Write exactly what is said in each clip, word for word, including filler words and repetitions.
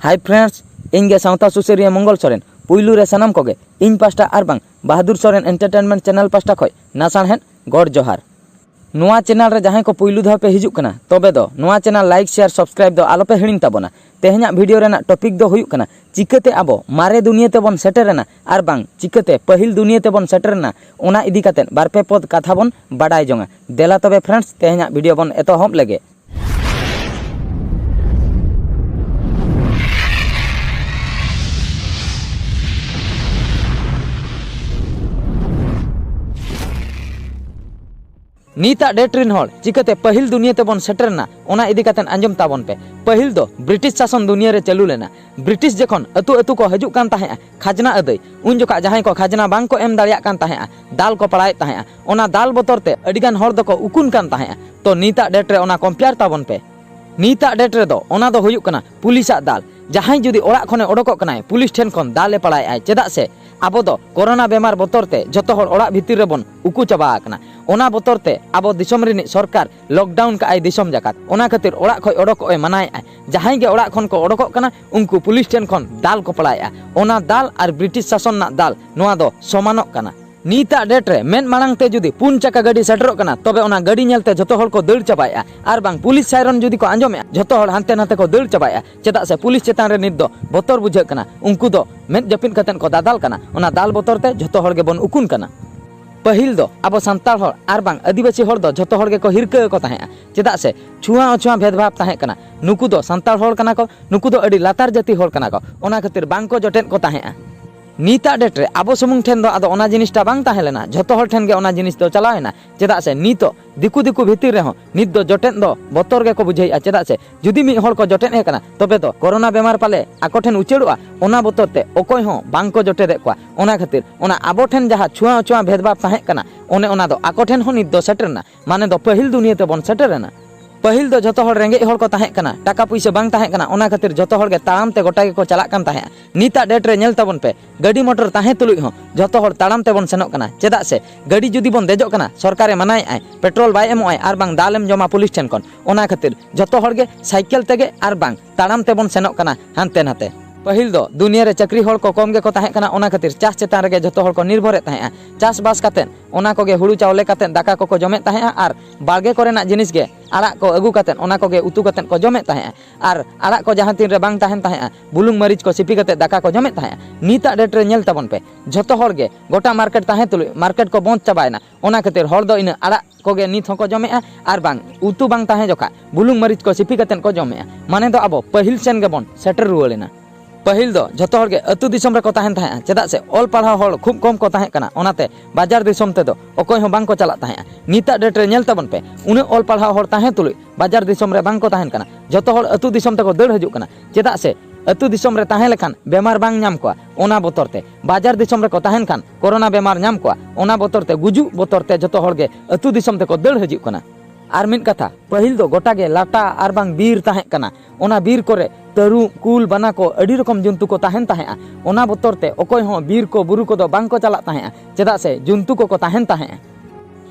Hi friends, ᱤᱧ ᱜᱮ ᱥᱟᱶᱛᱟ ᱥᱩᱥᱟᱹᱨᱤᱭᱟᱹ ᱢᱚᱝᱜᱚᱞ ᱥᱚᱨᱮᱱ᱾ ᱯᱩᱭᱞᱩ ᱨᱮ ᱥᱟᱱᱟᱢ ᱠᱚᱜᱮ ᱤᱧ ᱯᱟᱥᱴᱟ ᱟᱨ ᱵᱟᱝ ᱵᱟᱦᱟᱫᱩᱨ ᱥᱚᱨᱮᱱ Entertainment Channel ᱯᱟᱥᱴᱟ ᱠᱷᱚᱱ ᱱᱟᱥᱟᱲᱦᱮᱫ ᱜᱚᱰ ᱡᱚᱦᱟᱨ᱾ ᱱᱚᱣᱟ channel ᱨᱮ ᱡᱟᱦᱟᱸᱭ ᱠᱚ ᱯᱩᱭᱞᱩ ᱫᱷᱟᱣ ᱯᱮ ᱦᱤᱡᱩᱜ ᱠᱟᱱᱟ, ᱛᱚᱵᱮ ᱫᱚ ᱱᱚᱣᱟ channel like, share, subscribe ᱫᱚ ᱟᱞᱚᱯᱮ ᱦᱤᱲᱤᱧ ᱛᱟᱵᱚᱱᱟ᱾ ᱛᱮᱦᱮᱧᱟᱜ video ᱨᱮᱱᱟᱜ topic ᱫᱚ ᱦᱩᱭᱩᱜ ᱠᱟᱱᱟ, ᱪᱤᱠᱟᱹᱛᱮ ᱟᱵᱚ ᱢᱟᱨᱮ ᱫᱩᱱᱤᱭᱟᱹ ᱛᱮᱵᱚᱱ ᱥᱮᱴᱮᱨᱮᱱᱟ ᱟᱨ ᱵᱟᱝ ᱪᱤᱠᱟᱹᱛᱮ ᱯᱟᱹᱦᱤᱞ ᱫᱩᱱᱤᱭᱟᱹ ᱛᱮᱵᱚᱱ ᱥᱮᱴᱮᱨᱮᱱᱟ, ᱚᱱᱟ ᱤᱫᱤ ᱠᱟᱛᱮ ᱵᱟᱨ ᱯᱮ ᱯᱚᱫ ᱠᱟᱛᱷᱟ ᱵᱚᱱ ᱵᱟᱰᱟᱭ ᱡᱚᱝᱟ᱾ ᱫᱮᱞᱟ ᱛᱚᱵᱮ friends, ᱛᱮᱦᱮᱧᱟᱜ video ᱵᱚᱱ ᱮᱛᱚᱦᱚᱵ ᱞᱮᱜᱮ᱾ ᱱᱤᱛᱟᱜ date ᱨᱤᱱ ᱦᱚᱲ ᱪᱤᱠᱟᱹᱛᱮ ᱯᱟᱹᱦᱤᱞ ᱫᱩᱱᱤᱭᱟᱹ ᱛᱮᱵᱚᱱ ᱥᱮᱴᱮᱨ ᱮᱱᱟ, ᱚᱱᱟ ᱤᱫᱤ ᱠᱟᱛᱮ ᱟᱸᱡᱚᱢ ᱛᱟᱵᱚᱱ ᱯᱮ᱾ ᱯᱟᱹᱦᱤᱞ ᱫᱚ ᱵᱨᱤᱴᱤᱥ ᱥᱟᱥᱚᱱ ᱫᱩᱱᱤᱭᱟᱹ ᱨᱮ ᱪᱟᱹᱞᱩ ᱞᱮᱱᱟ᱾ ᱵᱨᱤᱴᱤᱥ ᱡᱚᱠᱷᱚᱱ ᱟᱹᱛᱩ ᱟᱹᱛᱩ ᱠᱚ ᱦᱤᱡᱩᱜ ᱠᱟᱱ ᱛᱟᱦᱮᱸᱜᱼᱟ ᱠᱷᱟᱡᱽᱱᱟ ᱟᱹᱫᱟᱹᱭ, ᱩᱱ ᱡᱚᱠᱷᱟᱜ ᱡᱟᱦᱟᱸᱭ ᱠᱚ ᱠᱷᱟᱡᱽᱱᱟ ᱵᱟᱝ ᱠᱚ ᱮᱢ ᱫᱟᱲᱮᱭᱟᱜ ᱠᱟᱱ ᱛᱟᱦᱮᱸᱜᱼᱟ, ᱫᱟᱞ ᱠᱚ ᱯᱟᱲᱟᱣᱮᱫ ᱛᱟᱦᱮᱸᱜᱼᱟ᱾ ᱚᱱᱟ ᱫᱟᱞ ᱵᱚᱛᱚᱨ ᱛᱮ ᱟᱹᱰᱤ ᱜᱟᱱ ᱦᱚᱲ ᱫᱚᱠᱚ ᱩᱠᱩᱱ ᱠᱟᱱ ᱛᱟᱦᱮᱸᱜᱼᱟ᱾ ᱛᱚ ᱱᱤᱛᱟᱜ date ᱨᱮ ᱚᱱᱟ compare ᱛᱟᱵᱚᱱ ᱯᱮ᱾ ᱱᱤᱛᱟᱜ date ᱨᱮᱫᱚ ᱚᱱᱟ ᱫᱚ ᱦᱩᱭᱩᱜ ᱠᱟᱱᱟ ᱯᱩᱞᱤᱥᱟᱜ ᱫᱟᱞ᱾ ᱡᱟᱦᱟᱸᱭ ᱡᱩᱫᱤ ᱚᱲᱟᱜ ᱠᱷᱚᱱᱮ ᱚᱰᱚᱠᱚᱜ ᱠᱟᱱᱟᱭ, ᱯᱩᱞᱤᱥ ᱴᱷᱮᱱ ᱠᱷᱚᱱ ᱫᱟᱞᱮ ᱯᱟᱲᱟᱣᱮᱫᱼᱟᱭ᱾ ᱪᱮᱫᱟᱜ ᱥᱮ ᱟᱵᱚ ᱫᱚ ᱠᱳᱨᱳᱱᱟ ᱵᱮᱢᱟᱨ ᱵᱚᱛᱚᱨ ᱛᱮ ᱡᱷᱚᱛᱚ ᱦᱚᱲ ᱚᱲᱟᱜ ᱵᱷᱤᱛᱤᱨ ᱨᱮᱵᱚᱱ ᱩᱠᱩ ᱪᱟᱵᱟ ᱟᱠᱟᱱᱟ᱾ ᱚᱱᱟ ᱵᱚᱛᱚᱨ ᱛᱮ ᱟᱵᱚ ᱫᱤᱥᱚᱢ ᱨᱤᱱᱤᱡ ᱥᱚᱨᱠᱟᱨ lockdown ᱠᱟᱜᱼᱟᱭ ᱫᱤᱥᱚᱢ ᱡᱟᱠᱟᱛ᱾ ᱚᱱᱟ ᱠᱷᱟᱹᱛᱤᱨ ᱚᱲᱟᱜ ᱠᱷᱚᱱ ᱚᱰᱚᱠᱚᱜ ᱮ ᱢᱟᱱᱟᱭᱮᱫᱼᱟ᱾ ᱡᱟᱦᱟᱸᱭ ᱜᱮ ᱚᱲᱟᱜ ᱠᱷᱚᱱ ᱠᱚ ᱚᱰᱚᱠᱚᱜ ᱠᱟᱱᱟ, ᱩᱱᱠᱩ ᱯᱩᱞᱤᱥ ᱴᱷᱮᱱ ᱠᱷᱚᱱ ᱫᱟᱞ ᱠᱚ ᱯᱟᱲᱟᱣᱮᱫᱼᱟ᱾ ᱚᱱᱟ ᱫᱟᱞ ᱟᱨ ᱵᱨᱤᱴᱤᱥ ᱥᱟᱥᱚᱱ ᱨᱮᱱᱟᱜ ᱫᱟᱞ, ᱱᱚᱣᱟ ᱫᱚ ᱥᱚᱢᱟᱱᱚᱜ ᱠᱟᱱᱟ᱾ ᱱᱤᱛᱟᱜ date ᱨᱮ ᱢᱮᱫ ᱢᱟᱲᱟᱝ ᱛᱮ ᱡᱩᱫᱤ ᱯᱩᱱ ᱪᱟᱠᱟ ᱜᱟᱹᱰᱤ ᱥᱮᱴᱮᱨᱚᱜ ᱠᱟᱱᱟ, ᱛᱚᱵᱮ ᱚᱱᱟ ᱜᱟᱹᱰᱤ ᱧᱮᱞᱛᱮ ᱡᱷᱚᱛᱚ ᱦᱚᱲ ᱠᱚ ᱫᱟᱹᱲ ᱪᱟᱵᱟᱭᱮᱫᱼᱟ᱾ ᱟᱨ ᱵᱟᱝ ᱯᱩᱞᱤᱥ siren ᱡᱩᱫᱤ ᱠᱚ ᱟᱸᱡᱚᱢᱮᱫᱼᱟ, ᱡᱷᱚᱛᱚ ᱦᱚᱲ ᱦᱟᱱᱛᱮ ᱱᱟᱛᱮ ᱠᱚ ᱫᱟᱹᱲ ᱪᱟᱵᱟᱭᱮᱫᱼᱟ᱾ ᱪᱮᱫᱟᱜ ᱥᱮ ᱯᱩᱞᱤᱥ ᱪᱮᱛᱟᱱ ᱨᱮ ᱱᱤᱛ ᱫᱚ ᱵᱚᱛᱚᱨ ᱵᱩᱡᱷᱟᱹᱜ ᱠᱟᱱᱟ᱾ ᱩᱱᱠᱩ ᱫᱚ ᱢᱮᱫ ᱡᱟᱹᱯᱤᱫ ᱠᱟᱛᱮᱫ ᱠᱚ ᱫᱟᱫᱟᱞ ᱠᱟᱱᱟ᱾ ᱚᱱᱟ ᱫᱟᱞ ᱵᱚᱛᱚᱨ ᱛᱮ ᱡᱷᱚᱛᱚ ᱦᱚᱲ ᱜᱮᱵᱚᱱ ᱩᱠᱩᱱ ᱠᱟᱱᱟ᱾ ᱯᱟᱹᱦᱤᱞ ᱫᱚ ᱟᱵᱚ ᱥᱟᱱᱛᱟᱲ ᱦᱚᱲ ᱟᱨ ᱵᱟᱝ ᱟᱹᱫᱤᱵᱟᱹᱥᱤ ᱦᱚᱲ ᱫᱚ ᱡᱷᱚᱛᱚ ᱦᱚᱲ ᱜᱮᱠᱚ ᱦᱤᱨᱠᱟᱹ ᱟᱠᱚ ᱛᱟᱦᱮᱸᱫᱼᱟ᱾ ᱪᱮᱫᱟᱜ ᱥᱮ ᱪᱷᱩᱣᱟ ᱚᱪᱷᱩᱣᱟ ᱵᱷᱮᱫᱽᱵᱷᱟᱵᱽ ᱛᱟᱦᱮᱸ ᱠᱟᱱᱟ᱾ ᱱᱩᱠᱩ ᱫᱚ ᱥᱟᱱᱛᱟᱲ ᱦᱚᱲ ᱠᱟᱱᱟ ᱠᱚ, ᱱᱩᱠᱩ ᱫᱚ ᱟᱹᱰᱤ ᱞᱟᱛᱟᱨ ᱡᱟᱹᱛᱤ ᱦᱚᱲ ᱠᱟᱱᱟ ᱠᱚ, ᱚᱱᱟ ᱠᱷᱟᱹᱛᱤᱨ ᱵᱟᱝ ᱠᱚ ᱡᱚᱴᱮᱫ ᱠᱚ ᱛᱟᱦᱮᱸᱫᱼᱟ᱾ ᱱᱤᱛᱟᱜ date ᱨᱮ ᱟᱵᱚ ᱥᱩᱢᱩᱝ ᱴᱷᱮᱱ ᱫᱚ ᱟᱫᱚ ᱚᱱᱟ ᱡᱤᱱᱤᱥᱴᱟ ᱵᱟᱝ ᱛᱟᱦᱮᱸ ᱞᱮᱱᱟ, ᱡᱷᱚᱛᱚ ᱦᱚᱲ ᱴᱷᱮᱱ ᱜᱮ ᱚᱱᱟ ᱡᱤᱱᱤᱥ ᱫᱚ ᱪᱟᱞᱟᱣ ᱮᱱᱟ᱾ ᱪᱮᱫᱟᱜ ᱥᱮ ᱱᱤᱛᱚᱜ ᱫᱤᱠᱩ ᱫᱤᱠᱩ ᱵᱷᱤᱛᱤᱨ ᱨᱮᱦᱚᱸ ᱱᱤᱛ ᱫᱚ ᱡᱚᱴᱮᱫ ᱫᱚ ᱵᱚᱛᱚᱨ ᱜᱮᱠᱚ ᱵᱩᱡᱷᱟᱹᱣᱮᱫᱼᱟ᱾ ᱪᱮᱫᱟᱜ ᱥᱮ ᱡᱩᱫᱤ ᱢᱤᱫ ᱦᱚᱲ ᱠᱚ ᱡᱚᱴᱮᱫ ᱮ ᱠᱟᱱᱟ, ᱛᱚᱵᱮ ᱫᱚ ᱠᱳᱨᱳᱱᱟ ᱵᱮᱢᱟᱨ ᱯᱟᱞᱮ ᱟᱠᱚ ᱴᱷᱮᱱ ᱩᱪᱟᱹᱲᱚᱜᱼᱟ, ᱚᱱᱟ ᱵᱚᱛᱚᱨ ᱛᱮ ᱚᱠᱚᱭ ᱦᱚᱸ ᱵᱟᱝ ᱠᱚ ᱡᱚᱴᱮᱫᱮᱫ ᱠᱚᱣᱟ᱾ ᱚᱱᱟ ᱠᱷᱟᱹᱛᱤᱨ ᱚᱱᱟ ᱟᱵᱚ ᱴᱷᱮᱱ ᱡᱟᱦᱟᱸ ᱪᱷᱩᱣᱟ ᱚᱪᱷᱩᱣᱟ ᱵᱷᱮᱫᱽᱵᱷᱟᱵᱽ ᱛᱟᱦᱮᱸ ᱠᱟᱱᱟ, ᱚᱱᱮ ᱚᱱᱟ ᱫᱚ ᱟᱠᱚ ᱴᱷᱮᱱ ᱦᱚᱸ ᱱᱤᱛ ᱫᱚ ᱥᱮᱴᱮᱨ ᱮᱱᱟ᱾ ᱢᱟᱱᱮ ᱫᱚ ᱯᱟᱹᱦᱤᱞ ᱫᱩᱱᱤᱭᱟᱹ ᱛᱮᱵᱚᱱ ᱥᱮᱴᱮᱨ ᱮᱱᱟ᱾ ᱯᱟᱹᱦᱤᱞ ᱫᱚ ᱡᱷᱚᱛᱚ ᱦᱚᱲ ᱨᱮᱸᱜᱮᱡ ᱦᱚᱲ ᱠᱚ ᱛᱟᱦᱮᱸ ᱠᱟᱱᱟ, ᱴᱟᱠᱟ ᱯᱩᱭᱥᱟᱹ ᱵᱟᱝ ᱛᱟᱦᱮᱸ ᱠᱟᱱᱟ, ᱚᱱᱟ ᱠᱷᱟᱹᱛᱤᱨ ᱡᱷᱚᱛᱚ ᱦᱚᱲ ᱜᱮ ᱛᱟᱲᱟᱢ ᱛᱮ ᱜᱚᱴᱟ ᱜᱮᱠᱚ ᱪᱟᱞᱟᱜ ᱠᱟᱱ ᱛᱟᱦᱮᱸᱜᱼᱟ᱾ ᱱᱤᱛᱟᱜ date ᱨᱮ ᱧᱮᱞ ᱛᱟᱵᱚᱱ ᱯᱮ, ᱜᱟᱹᱰᱤ ᱢᱚᱴᱚᱨ ᱛᱟᱦᱮᱸ ᱛᱩᱞᱩᱡ ᱦᱚᱸ ᱡᱷᱚᱛᱚ ᱦᱚᱲ ᱛᱟᱲᱟᱢ ᱛᱮᱵᱚᱱ ᱥᱮᱱᱚᱜ ᱠᱟᱱᱟ᱾ ᱪᱮᱫᱟᱜ ᱥᱮ ᱜᱟᱹᱰᱤ ᱡᱩᱫᱤ ᱵᱚᱱ ᱫᱮᱡᱚᱜ ᱠᱟᱱᱟ, ᱥᱚᱨᱠᱟᱨᱮ ᱢᱟᱱᱟᱭᱮᱫᱼᱟᱭ, ᱯᱮᱴᱨᱳᱞ ᱵᱟᱭ ᱮᱢᱚᱜᱼᱟᱭ ᱟᱨ ᱵᱟᱝ ᱫᱟᱞᱮᱢ ᱡᱚᱢᱟ ᱯᱩᱞᱤᱥ ᱴᱷᱮᱱ ᱠᱷᱚᱱ᱾ ᱚᱱᱟ ᱠᱷᱟᱹᱛᱤᱨ ᱡᱷᱚᱛᱚ ᱦᱚᱲ ᱜᱮ ᱥᱟᱭᱠᱮᱞ ᱛᱮᱜᱮ ᱟᱨ ᱵᱟᱝ ᱛᱟᱲᱟᱢ ᱛᱮᱵᱚᱱ ᱥᱮᱱᱚᱜ ᱠᱟᱱᱟ ᱦᱟᱱᱛᱮ ᱱᱟᱛᱮ᱾ ᱯᱟᱹᱦᱤᱞ ᱫᱚ ᱫᱩᱱᱤᱭᱟᱹ ᱨᱮ ᱪᱟᱹᱠᱨᱤ ᱦᱚᱲ ᱠᱚ ᱠᱚᱢ ᱜᱮᱠᱚ ᱛᱟᱦᱮᱸ ᱠᱟᱱᱟ, ᱚᱱᱟ ᱠᱷᱟᱹᱛᱤᱨ ᱪᱟᱥ ᱪᱮᱛᱟᱱ ᱨᱮᱜᱮ ᱡᱷᱚᱛᱚ ᱦᱚᱲ ᱠᱚ ᱱᱤᱨᱵᱷᱚᱨᱮᱫ ᱛᱟᱦᱮᱸᱜᱼᱟ᱾ ᱪᱟᱥᱵᱟᱥ ᱠᱟᱛᱮᱫ ᱚᱱᱟ ᱠᱚᱜᱮ ᱦᱩᱲᱩ ᱪᱟᱣᱞᱮ ᱠᱟᱛᱮᱫ ᱫᱟᱠᱟ ᱠᱚᱠᱚ ᱡᱚᱢᱮᱫ ᱛᱟᱦᱮᱸᱜᱼᱟ ᱟᱨ ᱵᱟᱲᱜᱮ ᱠᱚᱨᱮᱱᱟᱜ ᱡᱤᱱᱤᱥ ᱜᱮ ᱟᱲᱟᱜ ᱠᱚ ᱟᱹᱜᱩ ᱠᱟᱛᱮᱫ ᱚᱱᱟ ᱠᱚᱜᱮ ᱩᱛᱩ ᱠᱟᱛᱮᱫ ᱠᱚ ᱡᱚᱢᱮᱫ ᱛᱟᱦᱮᱸᱜᱼᱟ᱾ ᱟᱨ ᱟᱲᱟᱜ ᱠᱚ ᱡᱟᱦᱟᱸ ᱛᱤᱱ ᱨᱮ ᱵᱟᱝ ᱛᱟᱦᱮᱱ ᱛᱟᱦᱮᱸᱜᱼᱟ, ᱵᱩᱞᱩᱝ ᱢᱟᱹᱨᱤᱪ ᱠᱚ ᱥᱤᱯᱤ ᱠᱟᱛᱮᱫ ᱫᱟᱠᱟ ᱠᱚ ᱡᱚᱢᱮᱫ ᱛᱟᱦᱮᱸᱜᱼᱟ᱾ ᱱᱤᱛᱟᱜ date ᱨᱮ ᱧᱮᱞ ᱛᱟᱵᱚᱱ ᱯᱮ, ᱡᱷᱚᱛᱚ ᱦᱚᱲ ᱜᱮ ᱜᱚᱴᱟ ᱢᱟᱨᱠᱮᱴ ᱛᱟᱦᱮᱸ ᱛᱩᱞᱩᱡ ᱢᱟᱨᱠᱮᱴ ᱠᱚ ᱵᱚᱸᱫᱽ ᱪᱟᱵᱟᱭᱮᱱᱟ᱾ ᱚᱱᱟ ᱠᱷᱟᱹᱛᱤᱨ ᱦᱚᱲ ᱫᱚ ᱤᱱᱟᱹ ᱟᱲᱟᱜ ᱠᱚᱜᱮ ᱱᱤᱛ ᱦᱚᱸᱠᱚ ᱡᱚᱢᱮᱜᱼᱟ ᱟᱨ ᱵᱟᱝ ᱩᱛᱩ ᱵᱟᱝ ᱛᱟᱦᱮᱸ ᱡᱚᱠᱷᱟ ᱵᱩᱞᱩᱝ ᱢᱟᱹᱨᱤᱪ ᱠᱚ ᱥᱤᱯᱤ ᱠᱟᱛᱮᱫ ᱠᱚ ᱡᱚᱢᱮᱜᱼᱟ᱾ ᱢᱟᱱᱮ ᱫᱚ ᱟᱵᱚ ᱯᱟᱹᱦᱤᱞ ᱥᱮᱱ ᱜᱮᱵᱚᱱ ᱥᱮᱴᱮᱨ ᱨᱩᱣᱟᱹᱲ ᱮᱱᱟ᱾ ᱯᱟᱹᱦᱤᱞ ᱫᱚ ᱡᱷᱚᱛᱚ ᱦᱚᱲ ᱜᱮ ᱟᱹᱛᱩ ᱫᱤᱥᱚᱢ ᱨᱮᱠᱚ ᱛᱟᱦᱮᱱ ᱛᱟᱦᱮᱸᱜᱼᱟ, ᱪᱮᱫᱟᱜ ᱥᱮ ᱚᱞ ᱯᱟᱲᱦᱟᱣ ᱦᱚᱲ ᱠᱷᱩᱵ ᱠᱚᱢ ᱠᱚ ᱛᱟᱦᱮᱸ ᱠᱟᱱᱟ, ᱚᱱᱟᱛᱮ ᱵᱟᱡᱟᱨ ᱫᱤᱥᱚᱢ ᱛᱮᱫᱚ ᱚᱠᱚᱭ ᱦᱚᱸ ᱵᱟᱝ ᱠᱚ ᱪᱟᱞᱟᱜ ᱛᱟᱦᱮᱸᱜᱼᱟ᱾ ᱱᱤᱛᱟᱜ date ᱨᱮ ᱧᱮᱞ ᱛᱟᱵᱚᱱ ᱯᱮ, ᱩᱱᱟᱹᱜ ᱚᱞ ᱯᱟᱲᱦᱟᱣ ᱦᱚᱲ ᱛᱟᱦᱮᱸ ᱛᱩᱞᱩᱡ ᱵᱟᱡᱟᱨ ᱫᱤᱥᱚᱢ ᱨᱮ ᱵᱟᱝ ᱠᱚ ᱛᱟᱦᱮᱱ ᱠᱟᱱᱟ, ᱡᱷᱚᱛᱚ ᱦᱚᱲ ᱟᱹᱛᱩ ᱫᱤᱥᱚᱢ ᱛᱮᱠᱚ ᱫᱟᱹᱲ ᱦᱤᱡᱩᱜ ᱠᱟᱱᱟ᱾ ᱪᱮᱫᱟᱜ ᱥᱮ ᱟᱹᱛᱩ ᱫᱤᱥᱚᱢ ᱨᱮ ᱛᱟᱦᱮᱸ ᱞᱮᱠᱷᱟᱱ ᱵᱮᱢᱟᱨ ᱵᱟᱝ ᱧᱟᱢ ᱠᱚᱣᱟ, ᱚᱱᱟ ᱵᱚᱛᱚᱨ ᱛᱮ᱾ ᱵᱟᱡᱟᱨ ᱫᱤᱥᱚᱢ ᱨᱮᱠᱚ ᱛᱟᱦᱮᱱ ᱠᱷᱟᱱ ᱠᱳᱨᱳᱱᱟ ᱵᱮᱢᱟᱨ ᱧᱟᱢ ᱠᱚᱣᱟ, ᱚᱱᱟ ᱵᱚᱛᱚᱨ ᱛᱮ, ᱜᱩᱡᱩᱜ ᱵᱚᱛᱚᱨ ᱛᱮ ᱡᱷᱚᱛᱚ ᱦᱚᱲ ᱜᱮ ᱟᱹᱛᱩ ᱫᱤᱥᱚᱢ ᱛᱮᱠᱚ ᱫᱟᱹᱲ ᱦᱤᱡᱩᱜ ᱠᱟᱱᱟ᱾ ᱟᱨ ᱢᱤᱫ ᱠᱟᱛᱷᱟ, ᱯᱟᱹᱦᱤᱞ ᱫᱚ ᱜᱚᱴᱟ ᱜᱮ ᱞᱟᱴᱟ ᱟᱨ ᱵᱟᱝ ᱵᱤᱨ ᱛᱟᱦᱮᱸ ᱠᱟᱱᱟ᱾ ᱚᱱᱟ ᱵᱤᱨ ᱠᱚᱨᱮ ᱛᱟᱹᱨᱩᱵ, ᱠᱩᱞ, ᱵᱟᱱᱟ ᱠᱚ ᱟᱹᱰᱤ ᱨᱚᱠᱚᱢ ᱡᱚᱱᱛᱩ ᱠᱚ ᱛᱟᱦᱮᱱ ᱛᱟᱦᱮᱸᱜᱼᱟ᱾ ᱚᱱᱟ ᱵᱚᱛᱚᱨ ᱛᱮ ᱚᱠᱚᱭ ᱦᱚᱸ ᱵᱤᱨ ᱠᱚ ᱵᱩᱨᱩ ᱠᱚᱫᱚ ᱵᱟᱝ ᱠᱚ ᱪᱟᱞᱟᱜ ᱛᱟᱦᱮᱸᱜᱼᱟ, ᱪᱮᱫᱟᱜ ᱥᱮ ᱡᱚᱱᱛᱩ ᱠᱚᱠᱚ ᱛᱟᱦᱮᱱ ᱛᱟᱦᱮᱸᱜᱼᱟ᱾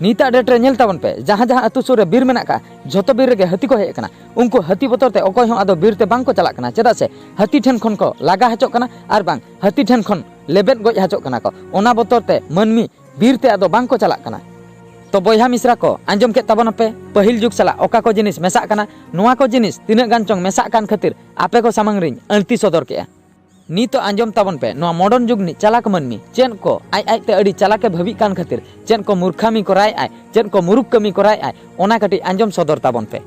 ᱱᱤᱛᱟᱜ date ᱨᱮ ᱧᱮᱞ ᱛᱟᱵᱚᱱ ᱯᱮ, ᱡᱟᱦᱟᱸ ᱡᱟᱦᱟᱸ ᱟᱹᱛᱩ ᱥᱩᱨ ᱨᱮ ᱵᱤᱨ ᱢᱮᱱᱟᱜ ᱠᱟᱜᱼᱟ, ᱡᱷᱚᱛᱚ ᱵᱤᱨ ᱨᱮᱜᱮ ᱦᱟᱹᱛᱤ ᱠᱚ ᱦᱮᱡ ᱟᱠᱟᱱᱟ᱾ ᱩᱱᱠᱩ ᱦᱟᱹᱛᱤ ᱵᱚᱛᱚᱨ ᱛᱮ ᱚᱠᱚᱭ ᱦᱚᱸ ᱟᱫᱚ ᱵᱤᱨ ᱛᱮ ᱵᱟᱝ ᱠᱚ ᱪᱟᱞᱟᱜ ᱠᱟᱱᱟ, ᱪᱮᱫᱟᱜ ᱥᱮ ᱦᱟᱹᱛᱤ ᱴᱷᱮᱱ ᱠᱷᱚᱱ ᱠᱚ ᱞᱟᱜᱟ ᱦᱚᱪᱚᱜ ᱠᱟᱱᱟ ᱟᱨ ᱵᱟᱝ ᱦᱟᱹᱛᱤ ᱴᱷᱮᱱ ᱠᱷᱚᱱ ᱞᱮᱵᱮᱫ ᱜᱚᱡ ᱦᱚᱪᱚᱜ ᱠᱟᱱᱟ ᱠᱚ᱾ ᱚᱱᱟ ᱵᱚᱛᱚᱨ ᱛᱮ ᱢᱟᱹᱱᱢᱤ ᱵᱤᱨ ᱛᱮ ᱟᱫᱚ ᱵᱟᱝ ᱠᱚ ᱪᱟᱞᱟᱜ ᱠᱟᱱᱟ᱾ ᱛᱚ ᱵᱚᱭᱦᱟ ᱢᱤᱥᱨᱟ ᱠᱚ, ᱟᱸᱡᱚᱢ ᱠᱮᱫ ᱛᱟᱵᱚᱱᱟᱯᱮ ᱯᱟᱹᱦᱤᱞ ᱡᱩᱜᱽ ᱥᱟᱞᱟᱜ ᱚᱠᱟ ᱠᱚ ᱡᱤᱱᱤᱥ ᱢᱮᱥᱟᱜ ᱠᱟᱱᱟ, ᱱᱚᱣᱟ ᱠᱚ ᱡᱤᱱᱤᱥ ᱛᱤᱱᱟᱹᱜ ᱜᱟᱱ ᱪᱚᱝ ᱢᱮᱥᱟᱜ ᱠᱟᱱ ᱠᱷᱟᱹᱛᱤᱨ ᱟᱯᱮ ᱠᱚ ᱥᱟᱢᱟᱝ ᱨᱤᱧ ᱟᱹᱲᱛᱤ ᱥᱚᱫᱚᱨ ᱠᱮᱜᱼᱟ᱾ ᱱᱤᱛᱚᱜ ᱟᱸᱡᱚᱢ ᱛᱟᱵᱚᱱ ᱯᱮ, ᱱᱚᱣᱟ modern ᱡᱩᱜᱽ ᱨᱤᱱᱤᱡ ᱪᱟᱞᱟᱠ ᱢᱟᱹᱱᱢᱤ ᱪᱮᱫ ᱠᱚ ᱟᱡ ᱟᱡᱛᱮ ᱟᱹᱰᱤ ᱪᱟᱞᱟᱠᱮ ᱵᱷᱟᱹᱵᱤᱜ ᱠᱟᱱ ᱠᱷᱟᱹᱛᱤᱨ ᱪᱮᱫ ᱠᱚ ᱢᱩᱨᱠᱷᱟᱢᱤ ᱠᱚᱨᱟᱣᱮᱫᱼᱟᱭ, ᱪᱮᱫ ᱠᱚ ᱢᱩᱨᱩᱠ ᱠᱟᱹᱢᱤ ᱠᱚᱨᱟᱣᱮᱫᱼᱟᱭ, ᱚᱱᱟ ᱠᱟᱹᱴᱤᱡ ᱟᱸᱡᱚᱢ ᱥᱚᱫᱚᱨ ᱛᱟᱵᱚᱱ ᱯᱮ᱾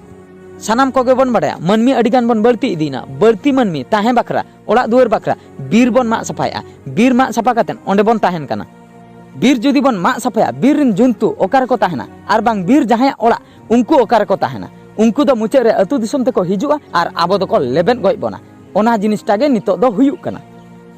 ᱥᱟᱱᱟᱢ ᱠᱚᱜᱮ ᱵᱚᱱ ᱵᱟᱰᱟᱭᱟ, ᱢᱟᱹᱱᱢᱤ ᱟᱹᱰᱤ ᱜᱟᱱ ᱵᱚᱱ ᱵᱟᱹᱲᱛᱤ ᱤᱫᱤᱭᱮᱱᱟ᱾ ᱵᱟᱹᱲᱛᱤ ᱢᱟᱹᱱᱢᱤ ᱛᱟᱦᱮᱸ ᱵᱟᱠᱷᱨᱟ, ᱚᱲᱟᱜ ᱫᱩᱣᱟᱹᱨ ᱵᱟᱠᱷᱨᱟ ᱵᱤᱨ ᱵᱚᱱ ᱢᱟᱜ ᱥᱟᱯᱷᱟᱭᱮᱫᱼᱟ᱾ ᱵᱤᱨ ᱢᱟᱜ ᱥᱟᱯᱷᱟ ᱠᱟᱛᱮᱫ ᱚᱸᱰᱮ ᱵᱚᱱ ᱛᱟᱦᱮᱱ ᱠᱟᱱᱟ᱾ ᱵᱤᱨ ᱡᱩᱫᱤ ᱵᱚᱱ ᱢᱟᱜ ᱥᱟᱯᱷᱟᱭᱟ, ᱵᱤᱨ ᱨᱮᱱ ᱡᱚᱱᱛᱩ ᱚᱠᱟ ᱨᱮᱠᱚ ᱛᱟᱦᱮᱱᱟ? ᱟᱨ ᱵᱟᱝ ᱵᱤᱨ ᱡᱟᱦᱟᱸᱭᱟᱜ ᱚᱲᱟᱜ, ᱩᱱᱠᱩ ᱚᱠᱟ ᱨᱮᱠᱚ ᱛᱟᱦᱮᱱᱟ? ᱩᱱᱠᱩ ᱫᱚ ᱢᱩᱪᱟᱹᱫ ᱨᱮ ᱟᱹᱛᱩ ᱫᱤᱥᱚᱢ ᱛᱮᱠᱚ ᱦᱤᱡᱩᱜᱼᱟ ᱟᱨ ᱟᱵᱚ ᱫᱚᱠᱚ ᱞᱮᱵᱮᱫ ᱜᱚᱡ ᱵᱚᱱᱟ᱾ ᱚᱱᱟ ᱡᱤᱱᱤᱥᱴᱟ ᱜᱮ ᱱᱤᱛᱚᱜ ᱫᱚ ᱦᱩᱭᱩᱜ ᱠᱟᱱᱟ᱾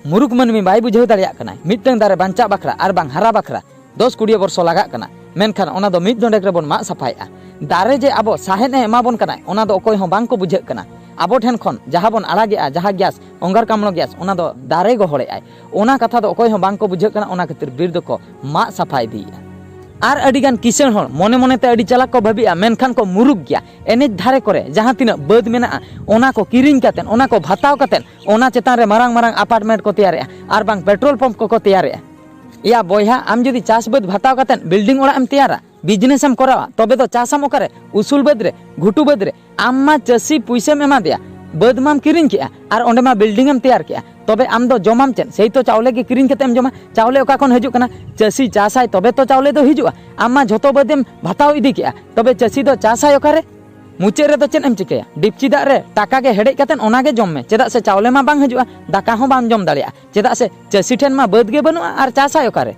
ᱢᱩᱨᱩᱠ ᱢᱟᱹᱱᱢᱤ ᱵᱟᱭ ᱵᱩᱡᱷᱟᱹᱣ ᱫᱟᱲᱮᱭᱟᱜ ᱠᱟᱱᱟ, ᱢᱤᱫᱴᱟᱝ ᱫᱟᱨᱮ ᱵᱟᱧᱪᱟᱜ ᱵᱟᱠᱷᱨᱟ ᱟᱨ ᱵᱟᱝ ᱦᱟᱨᱟ ᱵᱟᱠᱷᱨᱟ ᱫᱚᱥ ᱠᱩᱲᱤ ᱵᱚᱨᱥᱚ ᱞᱟᱜᱟᱜ ᱠᱟᱱᱟ, ᱢᱮᱱᱠᱷᱟᱱ ᱚᱱᱟ ᱫᱚ ᱢᱤᱫ ᱰᱚᱸᱰᱮᱠ ᱨᱮᱵᱚᱱ ᱢᱟᱜ ᱥᱟᱯᱷᱟᱭᱮᱫᱼᱟ᱾ ᱫᱟᱨᱮ ᱡᱮ ᱟᱵᱚ ᱥᱟᱦᱮᱫ ᱮ ᱮᱢᱟ ᱵᱚᱱ ᱠᱟᱱᱟᱭ, ᱚᱱᱟ ᱫᱚ ᱚᱠᱚᱭ ᱦᱚᱸ ᱵᱟᱝ ᱠᱚ ᱵᱩᱡᱷᱟᱹᱜ ᱠᱟᱱᱟ᱾ ᱟᱵᱚ ᱴᱷᱮᱱ ᱠᱷᱚᱱ ᱡᱟᱦᱟᱸ ᱵᱚᱱ ᱟᱲᱟᱜᱮᱜᱼᱟ, ᱡᱟᱦᱟᱸ ᱜᱮᱥ, ᱚᱝᱜᱟᱨ ᱠᱟᱢᱲᱚ ᱜᱮᱥ, ᱚᱱᱟ ᱫᱚ ᱫᱟᱨᱮ ᱜᱚᱦᱚᱲᱮᱜᱼᱟᱭ᱾ ᱚᱱᱟ ᱠᱟᱛᱷᱟ ᱫᱚ ᱚᱠᱚᱭ ᱦᱚᱸ ᱵᱟᱝ ᱠᱚ ᱵᱩᱡᱷᱟᱹᱜ ᱠᱟᱱᱟ, ᱚᱱᱟ ᱠᱷᱟᱹᱛᱤᱨ ᱵᱤᱨ ᱫᱚᱠᱚ ᱢᱟᱜ ᱥᱟᱯᱷᱟ ᱤᱫᱤᱭᱮᱫᱼᱟ᱾ ᱟᱨ ᱟᱹᱰᱤᱜᱟᱱ ᱠᱤᱥᱟᱹᱬ ᱦᱚᱲ ᱢᱚᱱᱮ ᱢᱚᱱᱮᱛᱮ ᱟᱹᱰᱤ ᱪᱟᱞᱟᱠ ᱠᱚ ᱵᱷᱟᱹᱵᱤᱜᱼᱟ, ᱢᱮᱱᱠᱷᱟᱱ ᱠᱚ ᱢᱩᱨᱩᱠ ᱜᱮᱭᱟ᱾ ᱮᱱᱮᱡ ᱫᱷᱟᱨᱮ ᱠᱚᱨᱮ ᱡᱟᱦᱟᱸ ᱛᱤᱱᱟᱹᱜ ᱵᱟᱹᱫᱽ ᱢᱮᱱᱟᱜᱼᱟ, ᱚᱱᱟ ᱠᱚ ᱠᱤᱨᱤᱧ ᱠᱟᱛᱮᱫ, ᱚᱱᱟ ᱠᱚ ᱵᱷᱟᱛᱟᱣ ᱠᱟᱛᱮᱫ, ᱚᱱᱟ ᱪᱮᱛᱟᱱ ᱨᱮ ᱢᱟᱨᱟᱝ ᱢᱟᱨᱟᱝ ᱟᱯᱟᱨᱴᱢᱮᱱᱴ ᱠᱚ ᱛᱮᱭᱟᱨᱮᱜᱼᱟ, ᱟᱨ ᱵᱟᱝ ᱯᱮᱴᱨᱳᱞ ᱯᱟᱢᱯ ᱠᱚᱠᱚ ᱛᱮᱭᱟᱨᱮᱜᱼᱟ᱾ ᱮᱭᱟ ᱵᱚᱭᱦᱟ, ᱟᱢ ᱡᱩᱫᱤ ᱪᱟᱥ ᱵᱟᱹᱫᱽ ᱵᱷᱟᱛᱟᱣ ᱠᱟᱛᱮᱫ ᱵᱤᱞᱰᱤᱝ ᱚᱲᱟᱜ ᱮᱢ ᱛᱮᱭᱟᱨᱟ, ᱵᱤᱡᱽᱱᱮᱥ ᱮᱢ ᱠᱚᱨᱟᱣᱟ, ᱛᱚᱵᱮ ᱫᱚ ᱪᱟᱥᱟᱢ ᱚᱠᱟᱨᱮ? ᱩᱥᱩᱞ ᱵᱟᱹᱫᱽ ᱨᱮ, ᱜᱷᱩᱴᱩ ᱵᱟᱹᱫᱽ ᱨᱮ᱾ ᱟᱢ ᱢᱟ ᱪᱟᱹᱥᱤ ᱯᱩᱭᱥᱟᱹᱢ ᱮᱢᱟ ᱫᱮᱭᱟ, ᱵᱟᱹᱫᱽ ᱢᱟᱢ ᱠᱤᱨᱤᱧ ᱠᱮᱜᱼᱟ ᱟᱨ ᱚᱸᱰᱮ ᱢᱟ ᱵᱤᱞᱰᱤᱝ ᱮᱢ ᱛᱮᱭᱟᱨ ᱠᱮᱜᱼᱟ, ᱛᱚᱵᱮ ᱟᱢ ᱫᱚ ᱡᱚᱢᱟᱢ ᱪᱮᱫ? ᱥᱮᱭ ᱛᱚ ᱪᱟᱣᱞᱮ ᱜᱮ ᱠᱤᱨᱤᱧ ᱠᱟᱛᱮ ᱮᱢ ᱡᱚᱢᱟ᱾ ᱪᱟᱣᱞᱮ ᱚᱠᱟ ᱠᱷᱚᱱ ᱦᱤᱡᱩᱜ ᱠᱟᱱᱟ? ᱪᱟᱹᱥᱤ ᱪᱟᱥᱟᱭ ᱛᱚᱵᱮ ᱛᱚ ᱪᱟᱣᱞᱮ ᱫᱚ ᱦᱤᱡᱩᱜᱼᱟ᱾ ᱟᱢ ᱢᱟ ᱡᱷᱚᱛᱚ ᱵᱟᱹᱫᱽ ᱮᱢ ᱵᱷᱟᱛᱟᱣ ᱤᱫᱤ ᱠᱮᱜᱼᱟ, ᱛᱚᱵᱮ ᱪᱟᱹᱥᱤ ᱫᱚ ᱪᱟᱥᱟᱭ ᱚᱠᱟᱨᱮ? ᱢᱩᱪᱟᱹᱫ ᱨᱮᱫᱚ ᱪᱮᱫ ᱮᱢ ᱪᱤᱠᱟᱹᱭᱟ? ᱰᱤᱯᱪᱤ ᱫᱟᱜ ᱨᱮ ᱴᱟᱠᱟ ᱜᱮ ᱦᱮᱰᱮᱡ ᱠᱟᱛᱮ ᱚᱱᱟ ᱜᱮ ᱡᱚᱢ ᱢᱮ, ᱪᱮᱫᱟᱜ ᱥᱮ ᱪᱟᱣᱞᱮ ᱢᱟ ᱵᱟᱝ ᱦᱤᱡᱩᱜᱼᱟ, ᱫᱟᱠᱟ ᱦᱚᱸ ᱵᱟᱢ ᱡᱚᱢ ᱫᱟᱲᱮᱭᱟᱜᱼᱟ, ᱪᱮᱫᱟᱜ ᱥᱮ ᱪᱟᱹᱥᱤ ᱴᱷᱮᱱ ᱢᱟ ᱵᱟᱹᱫᱽ ᱜᱮ ᱵᱟᱹᱱᱩᱜᱼᱟ ᱟᱨ ᱪᱟᱥᱟᱭ ᱚᱠᱟᱨᱮ?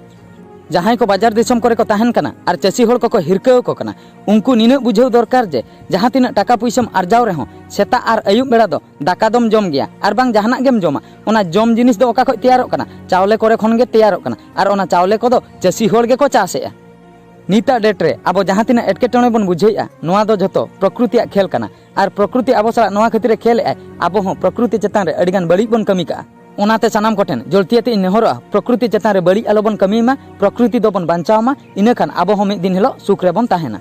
ᱡᱟᱦᱟᱸᱭ ᱠᱚ ᱵᱟᱡᱟᱨ ᱫᱤᱥᱚᱢ ᱠᱚᱨᱮ ᱠᱚ ᱛᱟᱦᱮᱱ ᱠᱟᱱᱟ ᱟᱨ ᱪᱟᱹᱥᱤ ᱦᱚᱲ ᱠᱚᱠᱚ ᱦᱤᱨᱠᱟᱹ ᱟᱠᱚ ᱠᱟᱱᱟ, ᱩᱱᱠᱩ ᱱᱤᱱᱟᱹᱜ ᱵᱩᱡᱷᱟᱹᱣ ᱫᱚᱨᱠᱟᱨ ᱡᱮ ᱡᱟᱦᱟᱸ ᱛᱤᱱᱟᱹᱜ ᱴᱟᱠᱟ ᱯᱩᱭᱥᱟᱹᱢ ᱟᱨᱡᱟᱣ ᱨᱮᱦᱚᱸ, ᱥᱮᱛᱟᱜ ᱟᱨ ᱟᱹᱭᱩᱵ ᱵᱮᱲᱟ ᱫᱚ ᱫᱟᱠᱟ ᱫᱚᱢ ᱡᱚᱢ ᱜᱮᱭᱟ ᱟᱨ ᱵᱟᱝ ᱡᱟᱦᱟᱱᱟᱜ ᱜᱮᱢ ᱡᱚᱢᱟ᱾ ᱚᱱᱟ ᱡᱚᱢ ᱡᱤᱱᱤᱥ ᱫᱚ ᱚᱠᱟ ᱠᱷᱚᱱ ᱛᱮᱭᱟᱨᱚᱜ ᱠᱟᱱᱟ? ᱪᱟᱣᱞᱮ ᱠᱚᱨᱮ ᱠᱷᱚᱱ ᱜᱮ ᱛᱮᱭᱟᱨᱚᱜ ᱠᱟᱱᱟ, ᱟᱨ ᱚᱱᱟ ᱪᱟᱣᱞᱮ ᱠᱚᱫᱚ ᱪᱟᱹᱥᱤ ᱦᱚᱲ ᱜᱮᱠᱚ ᱪᱟᱥᱮᱜᱼᱟ᱾ ᱱᱤᱛᱟᱜ ᱰᱮᱴ ᱨᱮ ᱟᱵᱚ ᱡᱟᱦᱟᱸ ᱛᱤᱱᱟᱹᱜ ᱮᱴᱠᱮᱴᱚᱬᱮ ᱵᱚᱱ ᱵᱩᱡᱷᱟᱹᱣᱮᱫᱼᱟ, ᱱᱚᱣᱟ ᱫᱚ ᱡᱷᱚᱛᱚ ᱯᱨᱚᱠᱨᱤᱛᱤᱭᱟᱜ ᱠᱷᱮᱞ ᱠᱟᱱᱟ᱾ ᱟᱨ ᱯᱨᱚᱠᱨᱤᱛᱤ ᱟᱵᱚ ᱥᱟᱞᱟᱜ ᱱᱚᱣᱟ ᱠᱷᱟᱹᱛᱤᱨ ᱮ ᱠᱷᱮᱞ ᱮᱫᱼᱟᱭ, ᱟᱵᱚ ᱦᱚᱸ ᱯᱨᱚᱠᱨᱤᱛᱤ ᱪᱮᱛᱟᱱ ᱨᱮ ᱟᱹᱰᱤᱜᱟᱱ ᱵᱟᱹᱲᱤᱡ ᱵᱚᱱ ᱠᱟᱹᱢᱤ ᱠᱟᱜᱼᱟ᱾ ᱚᱱᱟᱛᱮ ᱥᱟᱱᱟᱢ ᱠᱚᱴᱷᱮᱱ ᱡᱚᱞᱛᱤ ᱟᱛᱮ ᱤᱧ ᱱᱮᱦᱚᱨᱚᱜᱼᱟ, ᱯᱨᱚᱠᱨᱤᱛᱤ ᱪᱮᱛᱟᱱ ᱨᱮ ᱵᱟᱹᱲᱤᱡ ᱟᱞᱚᱵᱚᱱ ᱠᱟᱹᱢᱤ ᱢᱟ, ᱯᱨᱚᱠᱨᱤᱛᱤ ᱫᱚᱵᱚᱱ ᱵᱟᱧᱪᱟᱣ ᱢᱟ, ᱤᱱᱟᱹᱠᱷᱟᱱ ᱟᱵᱚ ᱦᱚᱸ ᱢᱤᱫ ᱫᱤᱱ ᱦᱤᱞᱳᱜ ᱥᱩᱠ ᱨᱮᱵᱚᱱ ᱛᱟᱦᱮᱱᱟ᱾